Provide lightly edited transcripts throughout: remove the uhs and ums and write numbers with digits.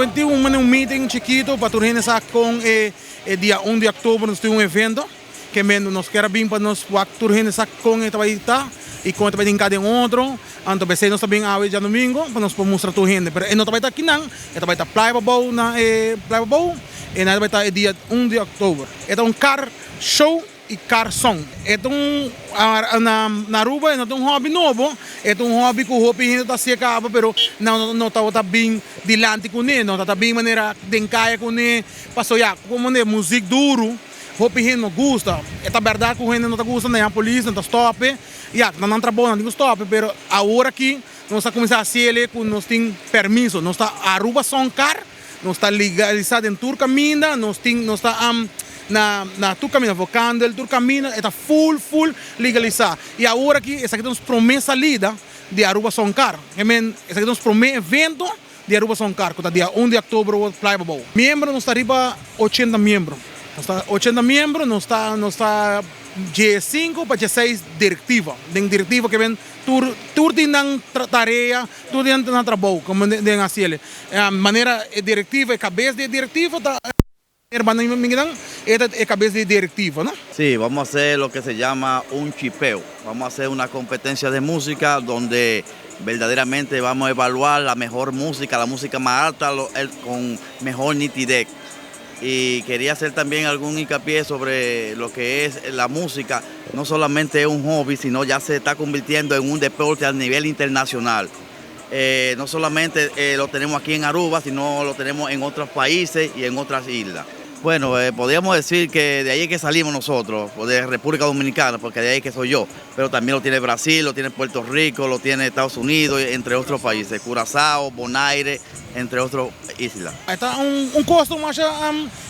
Awe tin un meeting chikito pa tur hende sa con e dia 1 di october nos tin un evento ke men nos kier a bin pa nos wak tur hende sa con e ta bay ta y con e ta bay hinca den otro. Anto p'esey nos ta bin awe djadomingo pa nos por mustra tur hende. Pero e no ta bay ta akinan, e ta bay ta Playa Pabou na e Playa Pabou y nan ta bay ta e dia 1 di october. E ta un car show y car song. E ta un na na Aruba e no ta un hobby nobo, e ta un hobby cu hopi hende ta hacié caba pero nan no tabata bin dilanti cune, no tabata bin manera den caya cune, pasobra ya como de muziek duro hopi hende no gusta. E ta berdad cu hende no ta gusta, nan yama polis, nan ta stop e, ya ta nan trabou nan tin cu stop e, pero awor aki nos a cuminsa haciele cu nos tin permiso, nos ta Aruba Song Car. Nos ta legalisa den tur caminda, nos tin, nos ta na na tur caminda, Vocandel, tur caminda e ta full full legalisa. Y awor aki esaki ta nos prome salida di Aruba Son Car. I mean, esaki ta nos prome evento di Aruba Son Car cu ta dia 1 di october awor Playa Pabou. Miembro nos ta riba 80 miembro. Nos ta 80 miembro, nos ta nos ta 15 pa 16 directiva. Den directiva ke men tur tur tin nan tarea. Tur den nan trabou como den haciele. Manera e directiva, e cabes di e directiva ta hermano Minginan, e ta e cabes di e directiva, no? Sí, vamos a hacer lo que se llama un chipeo. Vamos a hacer una competencia de música donde verdaderamente vamos a evaluar la mejor música, la música más alta, lo, el, con mejor nitidez. Y quería hacer también algún hincapié sobre lo que es la música. No solamente es un hobby, sino ya se está convirtiendo en un deporte a nivel internacional. No solamente lo tenemos aquí en Aruba, sino lo tenemos en otros países y en otras islas. Bueno, podríamos decir que de ahí es que salimos nosotros, de República Dominicana, porque de ahí es que soy yo, pero también lo tiene Brasil, lo tiene Puerto Rico, lo tiene Estados Unidos, entre otros países, Curazao, Bonaire, entre otras islas. E ta un costo masha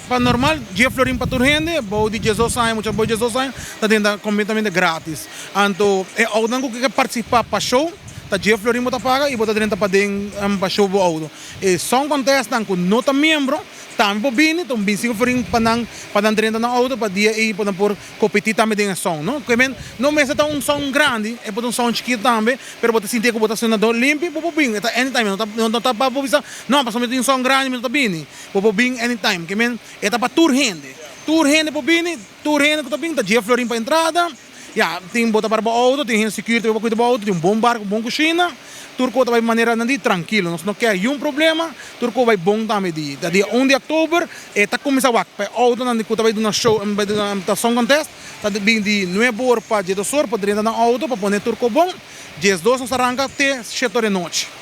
pa normal, 10 florin pa tur hende, bou di 12 aña, mucha bou di 12 aña ta drenta completamente gratis. Anto e autonan cu ke participa pa show ta 10 florin bo ta paga y bo ta drenta paden pa show bo auto. E song contestnan cu no ta miembro tambe por bini, ta un 25 florin pa nan pa nan drenta nan auto pa dia ey pa nan por competi tambe den e song, no. Ke men no mester ta un song grandi, e por ta un song chikito tambe, pero bo ta sinti ku bo ta haciendo do limpi, bo por bin, e ta anytime, no ta no ta pa bo bisa no pasobra mi tin un song grandi mi no ta bini, bo por bin anytime, ke men e ta pa tur hende, tur hende por bini, tur hende ku ta bin ta 10 florin pa entrada. Ya, tin bo ta para bo auto, tin hende security pa cuida bo auto, tin un bon bar cu bon cushina, tur co ta bay manera nan di trankilo, nos no kier yun problema, tur co bay bon tambe di. Ta dia 1 di october e ta cuminsa wak pa e autonan di cu ta bay duna show, bay duna ta song contest, ta bin di nuebe or pa 12 or pa drenta nan auto pa pone tur co bon, 12 nos ta ranca te shete or di nochi.